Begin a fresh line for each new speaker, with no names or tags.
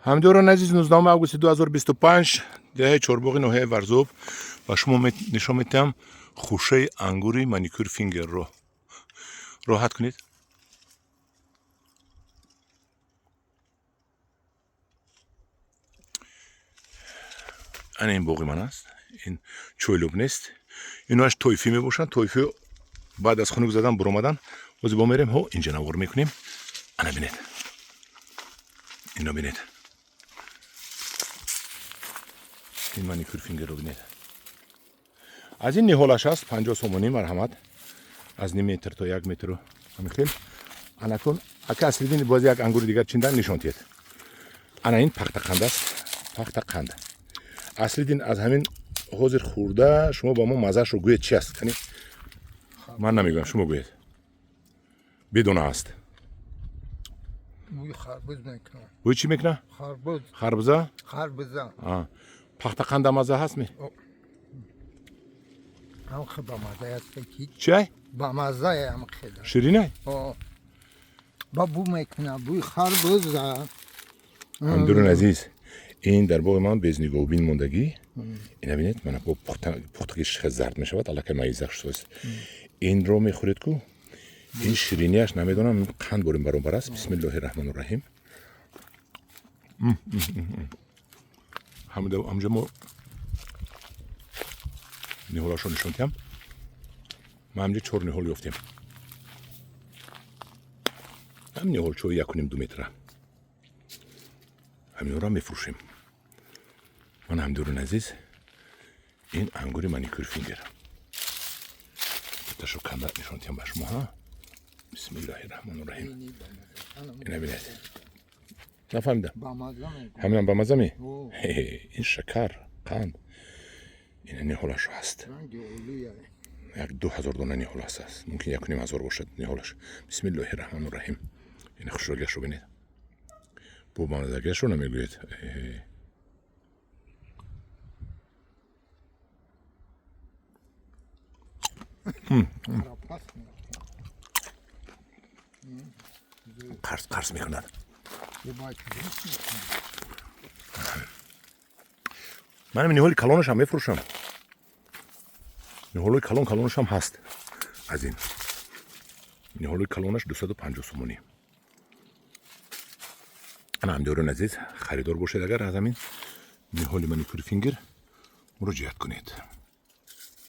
Ҳамдиёрони азиз, 19 августи 2025, деҳаи Чорбоғи ноҳияи Варзоб, ба шумо нишон медиҳам хушаи ангури Маникюр Фингерро. Роҳат кунед. Ана ин боғи ман аст. Ин чойлуб нест, иноаш тойфӣ мебошанд. Тойфӣ баъд аз хунук задан буромадан. Ҳозир бо мерем, ҳо, инҷа навор мекунем. Ана бинед, ино бинед, ин Маникюр Фингерро бинед. Аз ин ниҳолаш аст 50 сомонӣ. Марҳамат, аз ним метр то 1 метру ҳамин хел. Анакун, ака Аслиддин, боз як ангури дигар чиндан нишон диҳед. Ана ин пахтақанд аст, пахтақанд. Аслиддин, аз ҳамин ҳозир хӯрда шумо ба мо маззаашро гӯед, чи аст? Кани, ман намегӯям, шумо гӯед. Бедона аст.
Бӯи харбуз мекунад.
Бӯи чӣ мекунад?
Харбуз.
Харбуза?
Харбуза.
Пахтақанда мазза ҳаст ми?
Ҳам хел бамазза аст ки.
Чиай?
Бамаззае ҳам хел.
Ширинай?
Ба бӯ мекунад, бӯи харбуза.
Ҳамдиёрони азиз, ин дар боғи ман без нигоҳубин мондагӣ. Ина бинед, мана бо пухтагиш хел зард мешавад, аллакай маизах шудааст. Инро мехӯред ку, ин ширинияш, намедонам, қанд борин баробар аст. Бисмиллоҳи раҳмону раҳим. Ҳамҷа мо ниҳолашро нишон диҳам. Ма ҳамҷа чор ниҳол ёфтем, ҳам ниҳолчои 1,5-2 метра. Ҳаминҳоро мефурӯшем. Ман, ҳамдиёрони азиз, ин ангури Маникюр Фингер ташо канда нишон диҳам ба шумо. Ҳа, бисмиллоҳи раҳмону раҳим. Ина бинед. Нафаҳмидам. Ҳаминам бамаза ми? Ин шакар, қанд. Ина ниҳолашо ҳаст, як 2000 дона ниҳол ҳаст, мумкин 1500 бошад ниҳолаш. Бисмиллоҳи раҳмону раҳим. Ина хушрогиашро бинед, бо бамазагиашро намегӯед. Қарс қарс мекунад. Манам ниҳоли калонашам мефурӯшам. Ниҳолои калон калонашам ҳаст. Аз ин ниҳолои калонаш 250 сомонӣ. Ана, ҳамдиёрони азиз, харидор бошед агар аз ҳамин ниҳоли Маникюр Фингер, муроҷиат кунед.